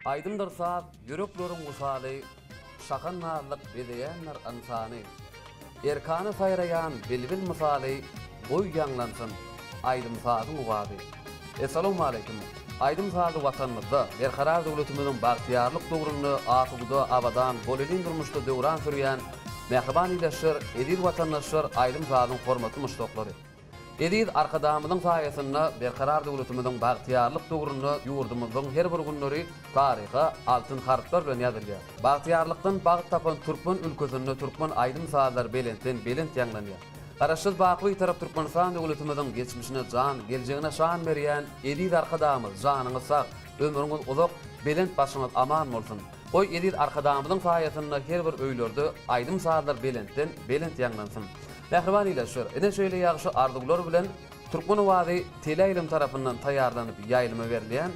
Aýdymdyr saz ýürekleriň wysaly, Şahan nazlyk bezeýändir ynsany. Erkana saýraýan bilbil mysaly, Goý ýaňlansyn aýdym-sazyň owazy. Essalawmaleýkim! Aýdym-sazly Watanymyzda, Berkarar döwletimiziň bagtyýarlyk döwründe asuda, abadan, bolelin durmuşda döwran sürýän mähriban ildeşler, eziz watandaşlar, aýdym-sazyň hormatly muşdaklary! Eziz Arkadagymyzyň saýasynda Berkarar döwletimiziň bagtyýarlyk döwründe ýurdumyzyň her bir günleri taryha altyn harplar bilen ýazylýar. Bagtyýarlykdan bagt tapan türkmen ülkesinde türkmen aýdym-sazlary belentden belent ýaňlanýar. Garaşsyz baky Bitarap Türkmenistan döwletimiziň geçmişine jan, geljegine şan berýän eziz Arkadagymyz janyňyz sag, ömrüňiz uzak, belent başyňyz aman bolsun! Goý eziz Arkadagymyzyň saýasynda her bir öýlerde aýdym-sazlar belentden belent ýaňlansyn! Mähriban ildeşler, ine şeýle ýagşy arzuwlar bilen Türkmen owazy teleýaýlym tarapyndan taýýarlanyp ýaýlyma berilýän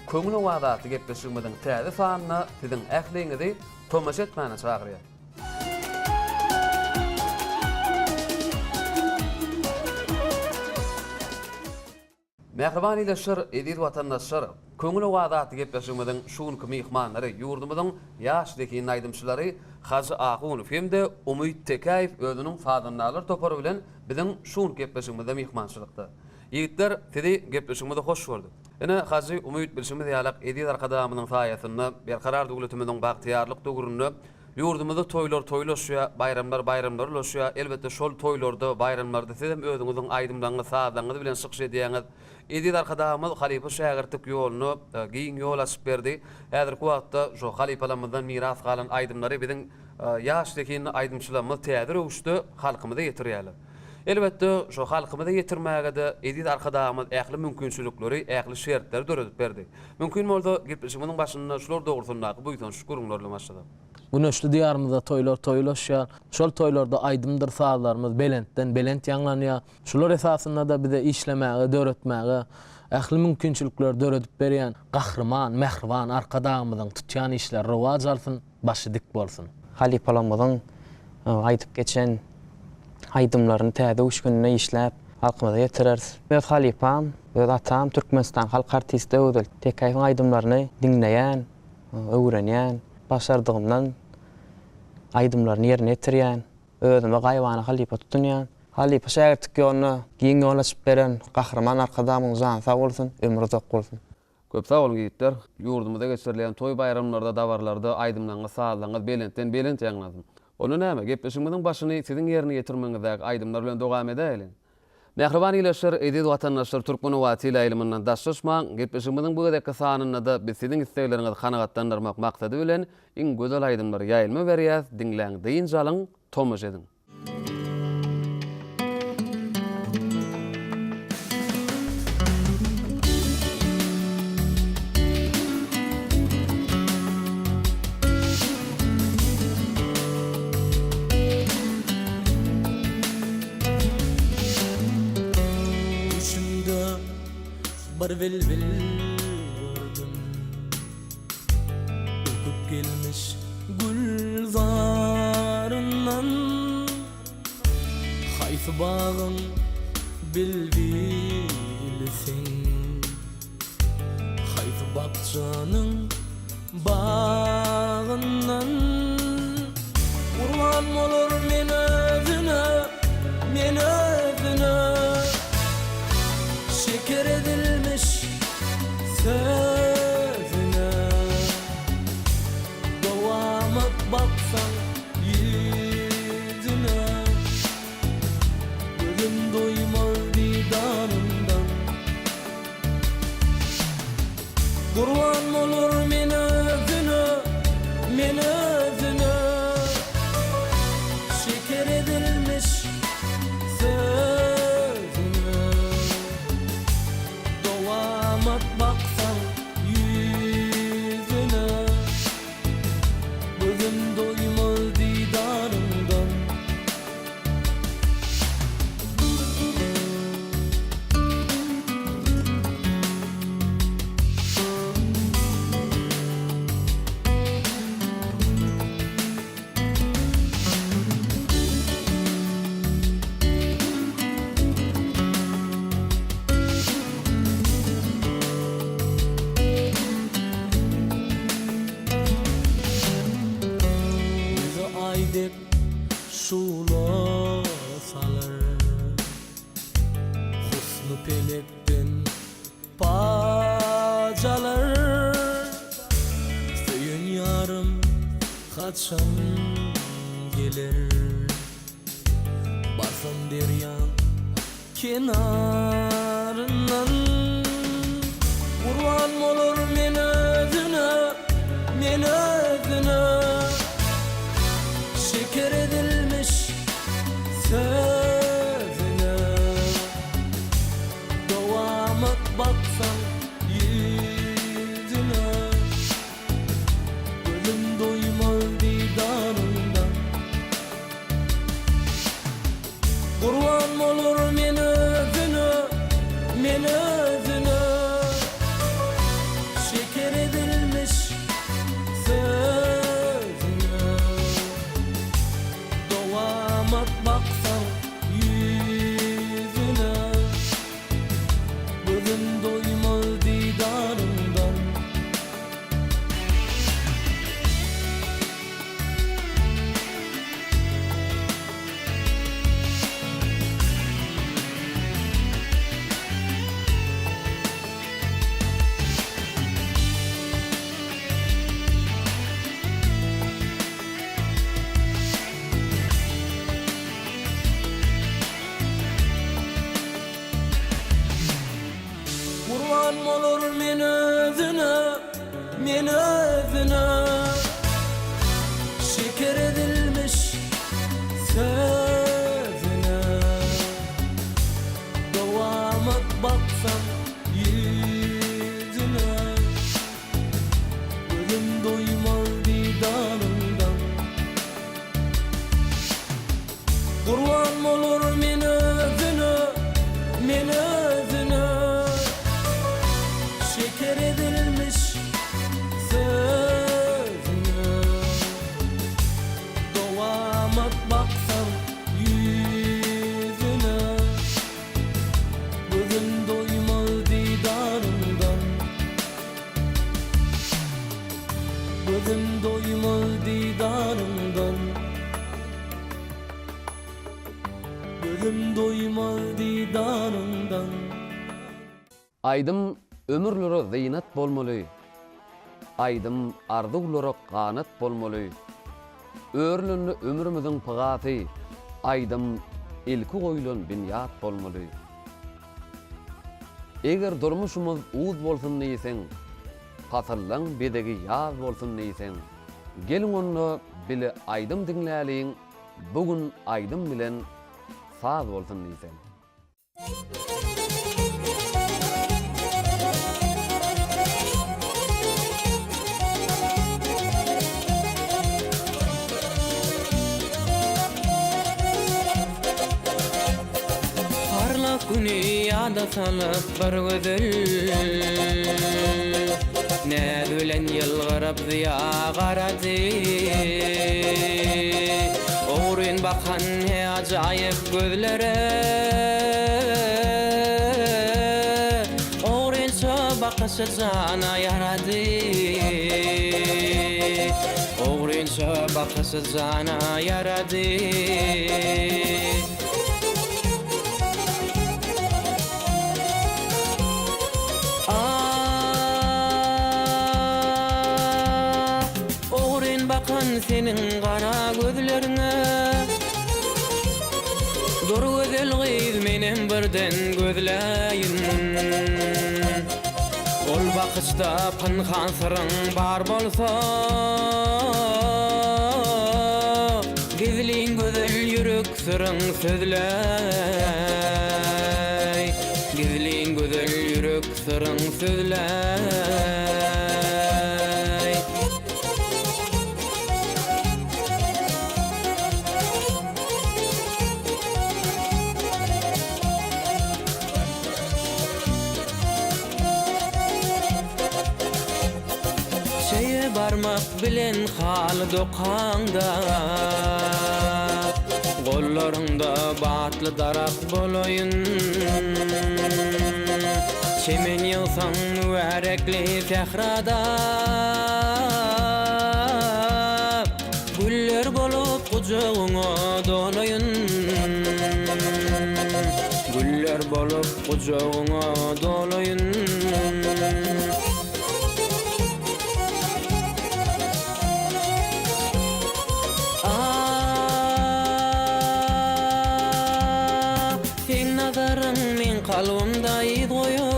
Köňül owazy atly gepleşigimiziň täze sanyna siziň ähliňizi tomaşa etmäne çagyrýar. Mähriban ildeşler, eziz watandaşlar! Köňül owazy atly gepleşigimiziň şu günki myhmanlary ýurdumyzyň ýaş zehinli aýdymçylary Hajy Ahunow hem-de Umyt Tekäýew özüniň sazandarlar topary bilen biziň şu günki gepleşigimizde myhmançylykda. Ýigitler, sizi gepleşigimize hoş gördük. Ine, Hajy, Umyt, bilşimiz ýalak, eziz Arkadagymyzyň saýasynda Berkarar döwletimiziň bagtyýarlyk döwründe Ýurdumyzda toýlar toýlaşýar, baýramlar baýramlara ulaşýar. Elbetde, şol toýlarda, baýramlarda siz hem özüňiziň aýdymlaryňyz, sazlaryňyz bilen çykyş edýäňiz. Eziz Arkadagymyz halypa-şägirtlik ýoluna giň ýol açyp berdi. Häzirki wagtda şu halypalarymyzdan miras galan aýdymlary biziň ýaş zehinli aýdymçylarymyz täze röwüşde halkymyza ýetirýärler. Elbetde, şu halkymyza ýetirmäge-de eziz Arkadagymyz ähli mümkinçilikleri, ähli şertleri döredip berdi. Mümkin bolsa, gepleşigimiziň başynda şular dogrusyndaky buýsançly gürrüňler bilen başlasak. Güneşli Diýarymyzda toýlar toýlaşýar. Şol toýlarda aýdymdyr sazlarymyz belentden belent ýaňlanýar. Şular esasynda-da bize işlemäge, döretmäge ähli mümkinçilikleri döredip berýän Gahryman, mähriban Arkadagymyzyň tutýan işleri rowaç alsyn, başy dik bolsun! Halypalarymyzyň aýdyp geçen aýdymlaryny täze öwüşginde işläp, halkymyza ýetireris. Öz halypam, öz atam Türkmenistan halk artisti Öwezgeldi Tekäýewiň aýdymlaryny diňleýän, öwrenýän, başardygymdan aýdymlaryny ýerine ýetirýän. Özüme gaýybana halypa tutunýan. Halypa şägirtlik ýoluna giň ýol açyp beren Gahryman Arkadagymyň jany sag bolsun, ömri uzak bolsun! Köp sag boluň ýigitler. Ýurdumyzda geçirilýän toý-baýramlarda, dabaralarda aýdymlaryňyz, sazlaryňyz belentden belent ýaňlansyn. Onda näme, gepleşigimiziň başyny siziň ýerine ýetirmegiňizdäki aýdymlar bilen dowam edäýeliň. Mähriban ildeşler, eziz watandaşlar Türkmen owazy teleýaýlymyndan daşlaşmaň, gepleşigimiziň bu gezekki sanynda-da biz siziň islegleriňizi kanagatlandyrmak maksady bilen iň gözel aýdymlary ýaýlyma berýäs, diňläň, dynç alyň, tomaşa ediň. Düşümde bir bilbil gördüm Öküp gelmiş gülzaryndan Haýsy bagyň bilbili sen Haýsy bakjanyň bagyndan Gurban bolar men özüne, men özüne Şeker ezilmiş sözüne Dowamat baksaň ýüzüne Gözüm doýmaz didaryňdan Gurban bolar men özüne, men özüne Şeker ezilmiş sözüne Dowamat baksaň ýüzüne Gözüm doýmaz didaryňdan. çalar. Söýen ýarym haçan geler? Barsam derýaň kenaryndan Gurban bolar men özüne, men özüne Şeker edilmiş sözüne Dowamat baksaň ýüzüne Gözüm doýmaz didaryňdan Gurban bolar men özüne, men özüne Şeker edilmiş sözüne Dowamat baksaň ýüzüne Gözüm doýmaz didaryňdan. Gurban bolar men özüne, men özüne Şeker edilmiş sözüne Dowamat baksam ýüzüne Gözüm doýmaz didaryňdan Gurban bolar men özüne, men özüne Şeker edilmiş sözüne Dowamat baksam ýüzüne Gözüm doýmaz didaryňdan Gözüm doýmaz didaryňdan Gözüm doýmaz didaryňdan. Aýdym ömürlere zynat bolmaly, Aýdym arzuwlara ganat bolmaly. Örülende ömrümiziň pygasy, Aýdym ilki goýlan binýat bolmaly. Eger durmuşymyz uz bolsun diýseň, Pasyllaň bezegi ýaz bolsun diýseň, Geliň onda bile aýdym diňläliň, Bu gün aýdym bilen saz bolsun diýseň. Parlak güni ýada salyp bir gözel Näz bilen ýylgyryp Zyýa garady Ogryn bakan he ajaýyp gözlere Ogrynça bakyşy jana ýarady Ogrynça bakyşy jana ýarady. Ah, ogryn bakan seniň gara gözleriňe Dur gözel gyz menem birden gözläýin Ol bakyşda pynhan syryň bar bolsa Gizlin gözel ýürek syryň sözläý Gizlin gözel ýürek syryň sözläý. Çeýe barmak bilen haly dokaňda, Gollaryňda batly darak bolaýyn. Çemen ýygsaň mübärekli sährada, Güller bolup gujagyňa dolaýyn. Güller bolup gujagyňa dolaýyn. Kalbymda yz goýup,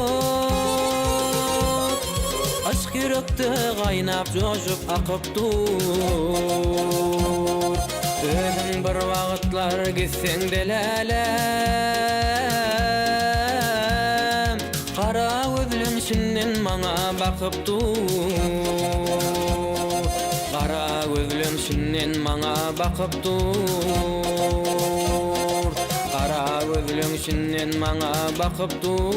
Yşk ýürekde gaýnap joşup akyp dur. Özüň bir wagtlar gitseň-de läläm, Gara gözleň içinden maňa bakyp dur. Gara gözleň içinden maňa bakyp dur. Gara gözleň içinden maňa bakyp dur.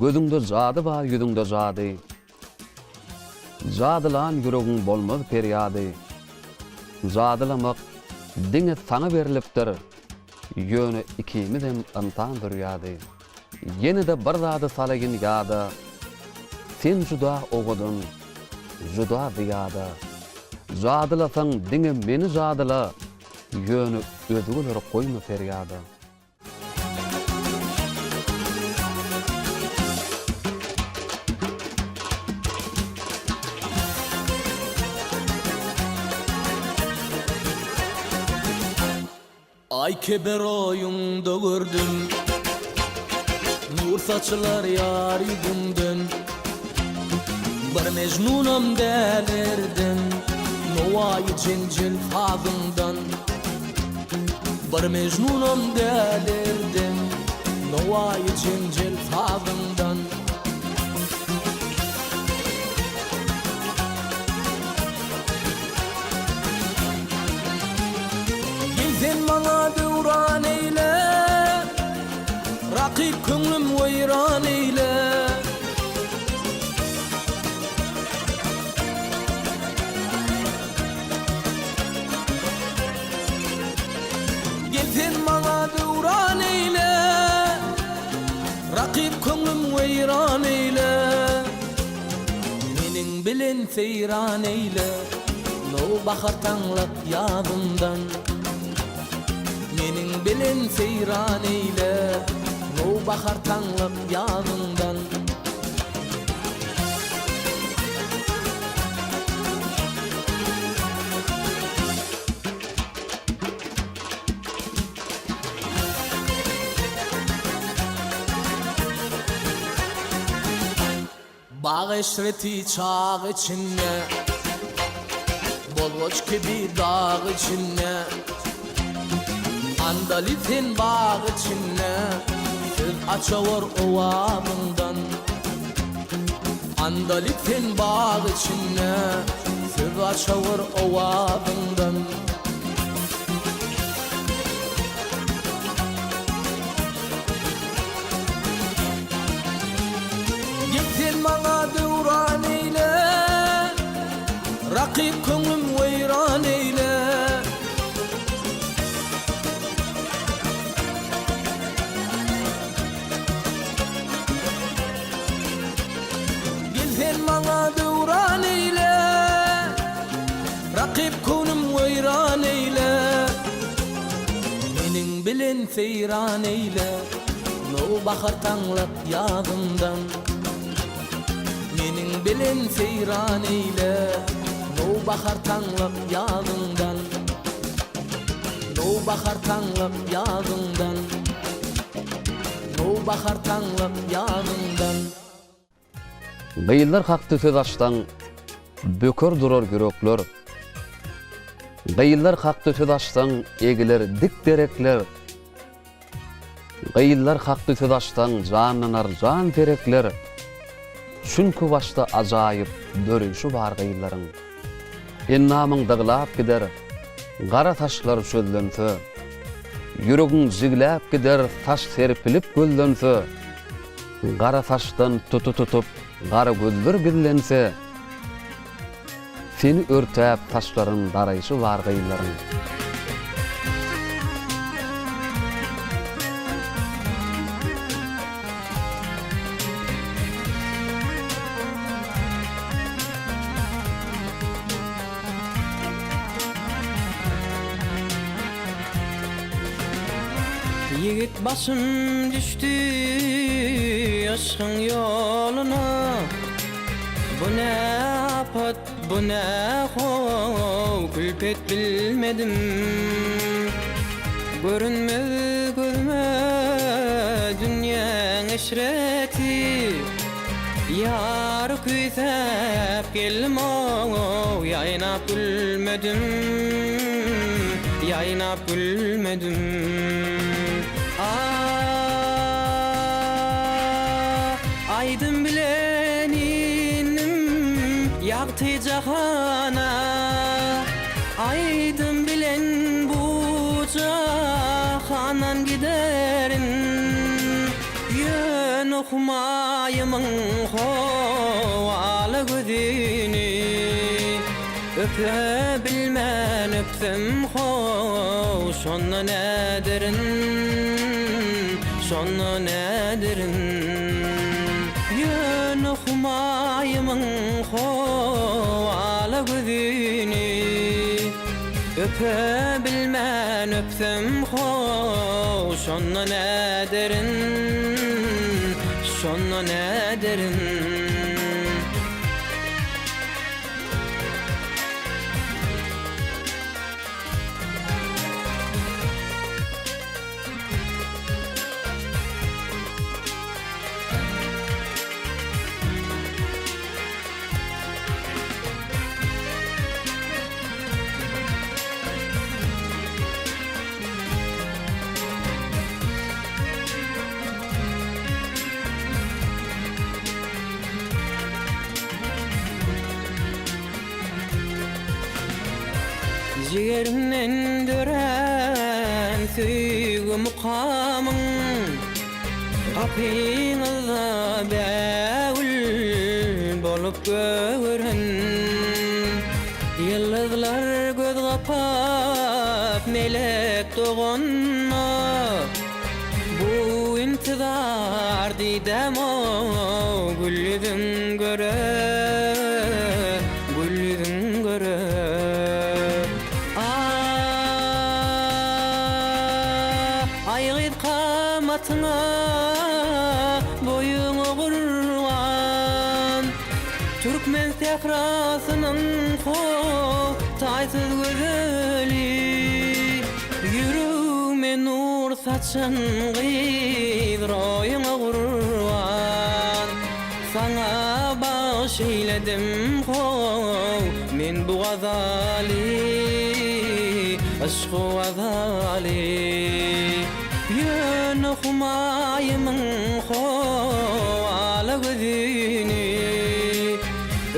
Gözüňde jady bar ýüzüňde jady. Jadylan ýüregiň bolmaz perýady. Jadylamak diňe saňa berlipdir. Ýöne ikimizem ynsan zürýady. Ýene-de bir zady salaýyn ýada, Sen juda owadan, juda zyýada. Jadylasaň diňe meni jadyla, Ýöne özgeleri goýma perýada. Aý keber oýuňda gördüm. Nur saçylar ýar ýüzüňden. Bir Mejnunam dälirdim. Nowaýy jenjel sazyňdan. Bir Mejnunam dälirdim. Nowaýy jenjel sazyňdan. Gel sen maňa döwran eýle, Rakyp köňlüm weýran eýle. Gel sen maňa döwran eýle, Rakyp köňlüm weýran eýle. Meniň bilen seýran eýle, Nowbahar taňlak ýazyndan. Meniň bilen seýran eýle, Nowbahar taňlak ýazyndan. Bag eşreti çag içinde, Bolgoç kibi dag içinde, Andalyp sen bag içinde, Söz açawor owazyňdan. Andalyp sen bag içinde, Söz açawor owazyňdan. Gel sen maňa döwran eýle, Rakyp köňlüm weýran eýle. Gel sen maňa döwran eýle, Rakyp köňlüm weýran eýle. Meniň bilen seýran eýle, Nowbahar taňlak ýazyndan. Meniň bilen seýran eýle, Nowbahar taňlak ýazyňdan. Nowbahar taňlak ýazyňdan. Nowbahar taňlak ýazyňdan. Gyzlar hakda söz açsaň, böker durar ýürekler. Gyzlar hakda söz açsaň, egiler dik derekler. Gyzlar hakda söz açsaň, janlanar jan perekler. Çünki başda ajaýyp döreýşi bar gyzlaryň. Endamyň dyglap gider, gara saçlar çözlense. Ýüregiň jigläp gider, saç serpilip gözlense. Gara saçdan tuty tutup, gara gözler gizlense, Seni örtäp saçlaryn daraýşy bar gyzlaryň. Ýigit başym düşdi yşgyň ýoluna, Bu ne apat? Bu nä how külpet bilmedim. Görünmez gözüme dünýäň eşreti. Ýary küýsäp geldim-ow, ýaýnap gülmedim, Ýaýnap gülmedim. Ah, aýdym bilen indim ýagty jahana, Aýdym bilen bu jahandan giderin. Ýöne Humaýymyň howaly gözüni Öpe bilmän öpsem how, şonda näderin, şonda näderin. Ýöne Humaýymyň howaly gözüni Öpe bilmän öpsem how, şonda näderin, şonda näderin. Jigerimden dörän söýgi mukamyň Gapyňyzda bägül bolup gögeren. Ýyldyzlar göz gapap melek doganda Bu intizar didäm-ow gül ýüzüň göre, Gül ýüzüň göre. Ah, aý gyz kamatyňa, boýuňa gurban. Türkmen sährasynyň ho, taýsyz gözeli. Ýüregime nur saçan gyz, roýuňa gurban. Saňa bagyş eýledim how men bu gazaly, Yşk-u gazaly. Ýöne Humaýymyň how ala gözüni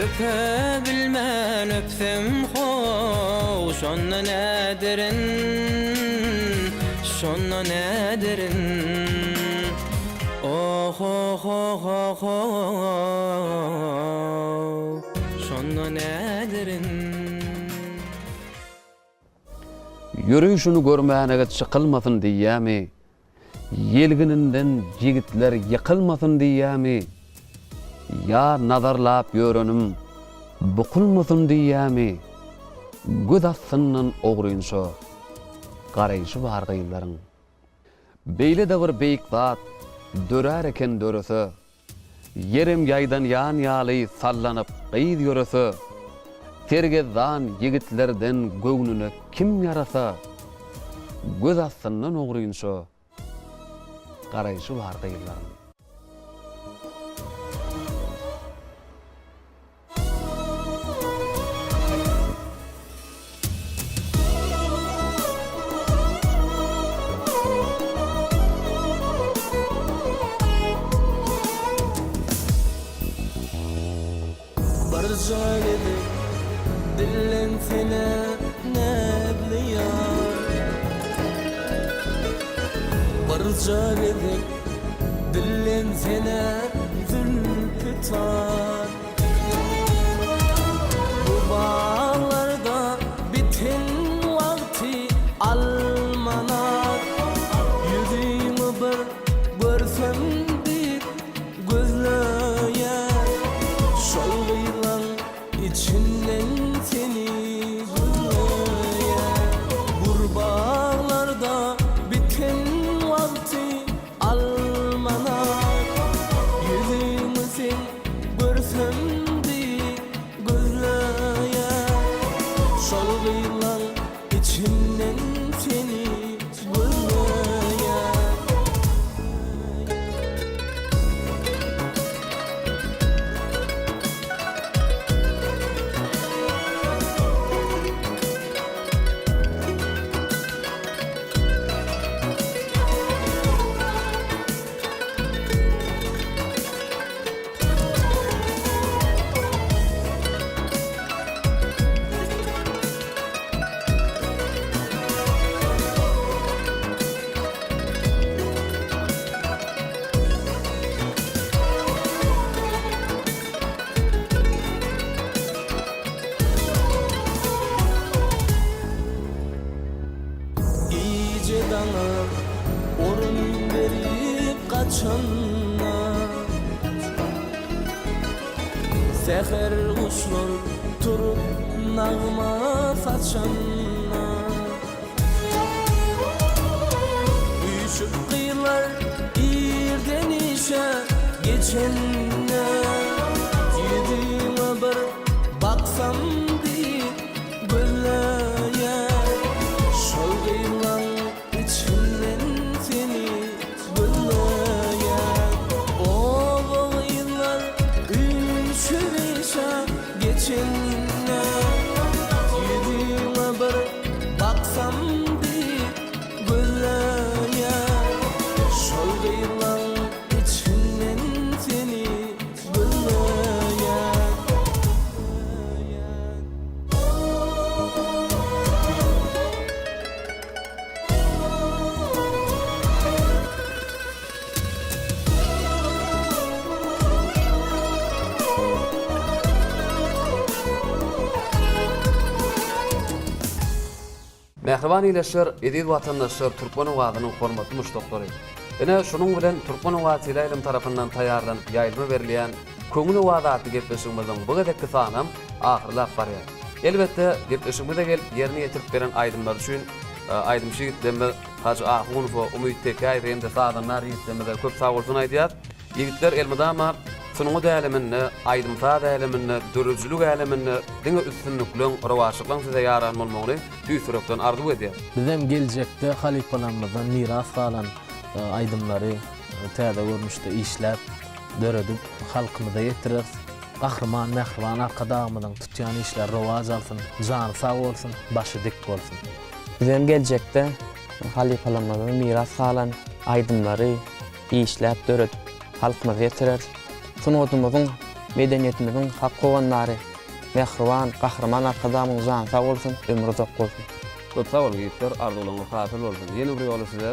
Öpe bilmän öpsem how şonda näderin, Şonda näderin. Oh-ho-ho-ho-ho, şonda näderin? Ýörüşini görmänege çykylmasyn diýýämi? Ýelgininden ýigitler ýykylmasyn diýýämi? Ýa nazarlap ýörenim bukulmasyn diýýämi? Göz astyndan ogrynça garaýşy bar gyzlaryň. Beýle-de bir beýik zat dörär eken dörese, Ýerem ýaýdan ýan ýaly sallanyp gyz ýörese, Sergezdan ýigitlerden göwnüne kim ýarasa, Göz astyndan ogrynça garaýşy bar gyzlaryň. Birje gezek dillensene näzli ýar Birje gezek dillensene zülpi tar Bu baglarda biten wagty almanar Ýüzüňi bir görsem diýip gözleýän Şol gyzlaň içinden seni gözleýän Gür baglarda biten wagty Almanak ýüzüňi seň görsem diýip gözleýän. açanda Säher guşlar turup nagma saçanda Üýşüp gyzlar irden işe geçende Ýüzüňe bir baksam diýip gözleýän Şol gyzlaň içinden seni gözleýän Oba gyzlar üýşüp işe geçende Ýüzüňe bir baksam diýip gözleýän Şol gyzlaň içinden seni gözleýän. Mähriban ildeşler, eziz watandaşlar, Türkmen owazynyň hormatly muşdaklary! Ine, şunuň bilen Türkmen owazy teleýaýlym tarapyndan taýýarlanyp ýaýlyma berilýän Köňül owazy atly gepleşigimiziň bu gezekki sanam ahyrlap barýar. Elbetde, gepleşigimize gelip ýerine ýetirip beren aýdymlary üçin aýdymçy ýigitlerimiz Hajy Ahunowa, Umyt Tekäýewe hem-de sazandar ýigitlerimize köp sagbolsun aýdýas. Ýigitler elmydama sungat äleminde, aýdym-saz äleminde, döredijilik äleminde diňe üstünlikleň, rowaçlyklaň size ýaran bolmagyny tüýs ýürekden arzuw edýäs. Bizem geljekde halypalarymyzdan miras galan aýdymlary täze görnüşde işläp, döredip, halkymyza ýetireris. Gahryman mähriban Arkadagymyzyň tutýan işleri rowaç alsyn, jany sag bolsun, başy dik bolsun! Bizem geljekde halypalarymyzdan miras galan aýdymlary işläp, döredip, halkymyza ýetireris. Sungatymyzyň, medeniýetimiziň hak howandary mähriban Gahryman Arkadagymyzyň jany sag bolsun, ömri uzak bolsun! Köp sag boluň ýigitler, arzuwlaryňyz hasyl bolsun! Ýene bir ýola size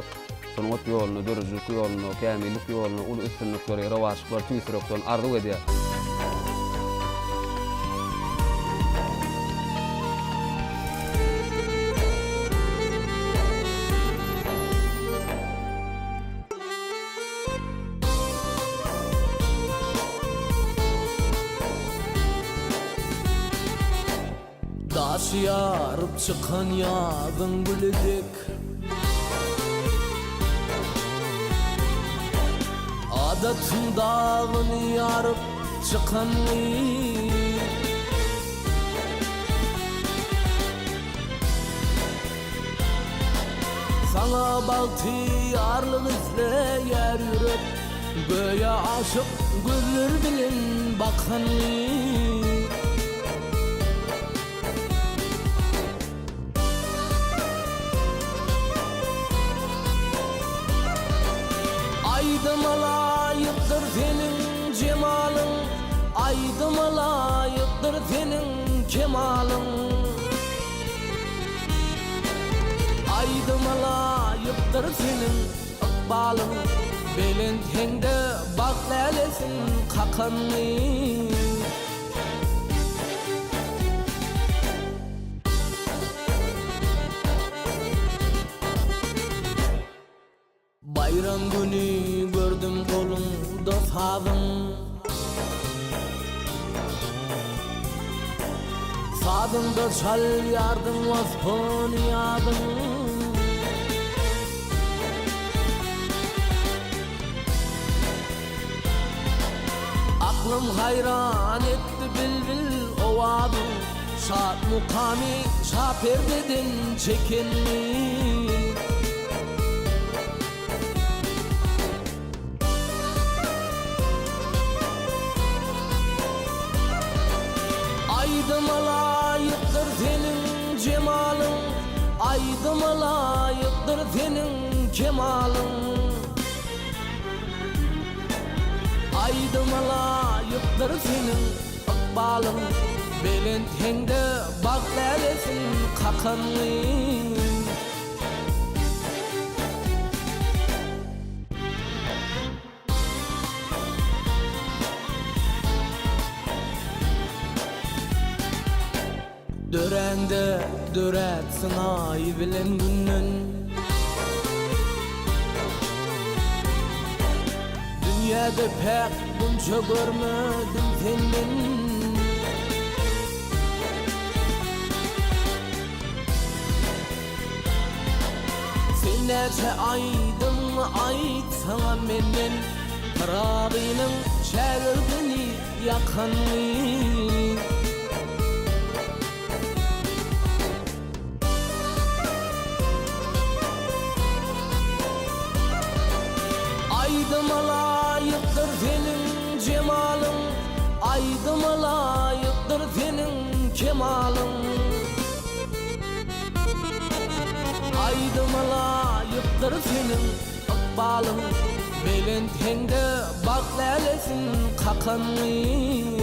sungat ýolunda, döredijilik ýolunda, kämillik ýolunda uly üstünlikleri, rowaçlyklary tüýs ýürekden arzuw edýäs. Daşy ýaryp çykan ýazyň güli dek. Adatyň dagyny ýaryp çykan gyz. Saňa bagtyýarlyk isleýär ýürek, Göýä aşyk gözleri bilen bakan gyz. Aýdyma laýykdyr seniň jemalyň, Aýdyma laýykdyr seniň kemalyň. Aýdyma laýykdyr seniň ykbalyň, Belent heňde bagt lälesin kakanyň. Baýram güni gördüm goluňda sazyň. Sazyňda çalýardyň waspy-nyýazyň. Aklym haýran etdi bilbil owazyň, Şat mukamy şa perdeden çekenmi. Aýdyma laýykdyr seniň jemalyň, Aýdyma laýykdyr seniň kemalyň. Aýdyma laýykdyr seniň ykbalyň, Belent heňde bagt lälesin kakanyň. Döräňde döräpsiň Aý bilen Günden. Dünýäde päk gunça görmedim senden. Sen näçe aýdym aýtsaňam menden Pyragynyň şägirdini ýakanyny. Aýdyma laýykdyr seniň jemalyň, Aýdyma laýykdyr seniň kemalyň. Aýdyma laýykdyr seniň ykbalyň, Belent heňde bagt lälesin kakanyň.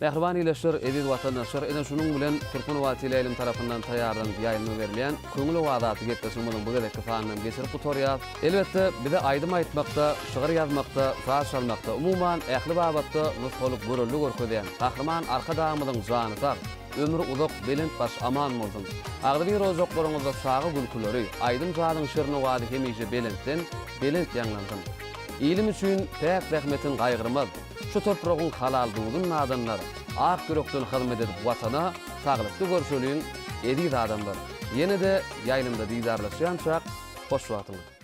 Mähriban ildeşler, eziz watandaşlar, ine şunuň bilen Türkmen Owazy teleýaýlym tarapyndan taýýarlanyp ýaýlyma berilýän Köňül owazy atly gepleşigimiziň bu gezekki sanyny hem geçirip gutarýas. Elbetde, bize aýdym aýtmakda, şygyr ýazmakda, saz çalmakda, umuman, ähli babatda nusgalyk görelde görkezýän Gahryman Arkadagymyzyň jany sag, ömri uzak, belent baş aman bolsun! Agzybir ojaklaryňyzda çaga gülküleri, aýdym-sazyň şirin owazy hemişe belentden, belent ýaňlansyn! Ilim üçin päk zähmetin gaýgyrmaz, Şu topragyň halal duzun nadanlar, Ak ýürekden hyzmat edip Watana, Saglykda görşeliň, eziz adamlar! Ýene-de ýaýlymda didarlaşýançak, hoş wagtyňyz!